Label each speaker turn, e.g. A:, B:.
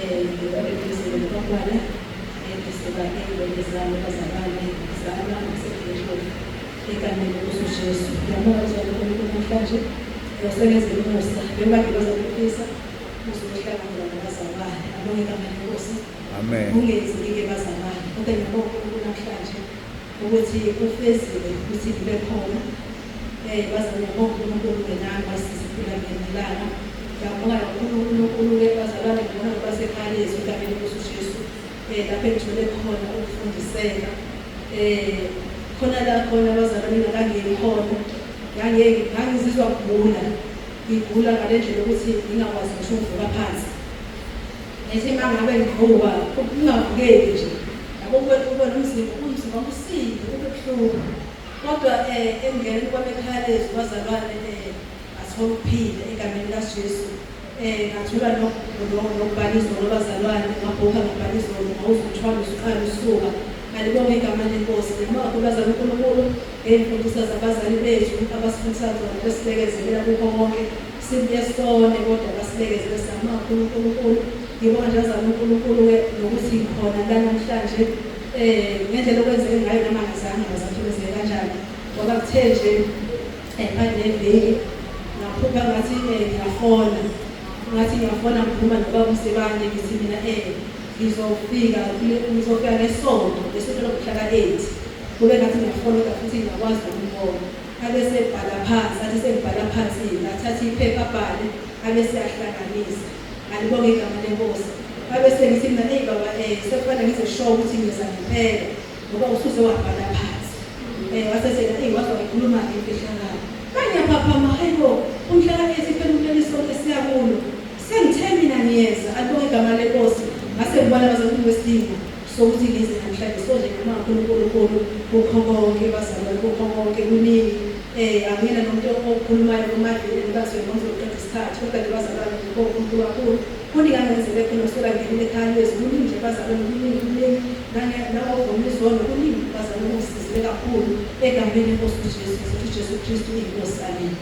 A: Ngibabekisele nabantwana ngisuka ey'ngane zami bazalwane ngizalwa ngaseBishop egameni lenkosi uJesu. Ngiyabonga bazalwane uNkulunkulu namhlanje usebenzele umusa bebade bazokufisa uzohlangana nabazalwane. Abonge igama lenkosi.
B: Amen.
A: Kungenzeki-ke bazalwane, kodwa ngiyabonga uNkulunkulu namhlanje ukuthi ufezile ukuthi ngibe khona. Bazalwane ngiyabonga uNkulunkulu nami wasiza ngelanga. Ngiyabonga kakhulu uNkulunkulu-ke bazalwane ngibona ngobasekhaya lezwi egameni lenkosi uJesu. Lapho engithole khona ukufundiseka. Khona la khona bazalwane ngingakangeni khona. Ngangizizwa kugula. Ngigula ngale ndlela yokuthi ngingakwazi ngisho ukuvuka phansi. Ngithi uma ngabe ngivuka kungavukeki nje. Yabo ubona umzimba wami usinde ube buhlungu. Kodwa ekungeneni kwami ekhaya lezwi bazalwane ngathola ukuphila egameni likaJesu. Ngathola nokubhaliswa kwabazalwane, ngabhukha ngabhaliswa ngawuza umthwalo usuqala usuka. Alibonge igama lenkosi. Ngiyabonga kakhulu bazalwane uNkulunkulu ngey'mfundiso zabazali bethu abasifundisa zona besibekezelela kukho konke. Sibuye sone kodwa basibekezele siyabonga kakhulu uNkulunkulu. Ngibonga nje bazalwane uNkulunkulu-ke nokuthi ngikhona la namhlanje ngendlela okwenzeke ngayo noma ngazange ngazathi kwenzeke kanjani. Ngoba kuthe nje phakathi neviki ngaphupha ngathi ngiyafona. Ngathi ngiyafona ngikhuluma nobaba uMsebane ngithi mina ngizofika ngizofika ngesonto, ngesonto lomhla ka-8. Kube ngathi ngiyafona kodwa futhi ngiyakwazi ukumbona. Abe sebhala phansi, athi sengibhala phansi, athathe iphepha abhale, abe seyahlanganisa. Alibonge igama lenkosi. Abe sengithi mina eyi baba sekufanele ngize sure ukuthi ngiza ngempela ngoba usuze wabhala phansi. Wase sena eyi waze wayikhuluma imfihlakalo. Ngiyaphaphama hayibo umhla ka-8 phela umpela isonto esiya kulo. Sengithe mina ngiyeza, alibonge igama lenkosi. Ngase ngibona bazalwane kwesidingo sokuthi ngize namhlanje. So nje ngiyabonga kakhulu uNkulunkulu kukho konke bazalwane, kukho konke kuningi. Angiyena nomuntu okhulumayo kumaviki bathi ngizoqeda isikhathi, kodwa nje bazalwane ngibonga uNkulunkulu kakhulu. Kuningi angenzele khona kusukela ngingenile ekhaya lezwi, kuningi nje bazalwane, kuningi kuningi. Nangovuma izono kuningi bazalwane okungisizile kakhulu egameni lenkosi uJesu. Ngizothi uJesu Kristu uyinkosi. Amen.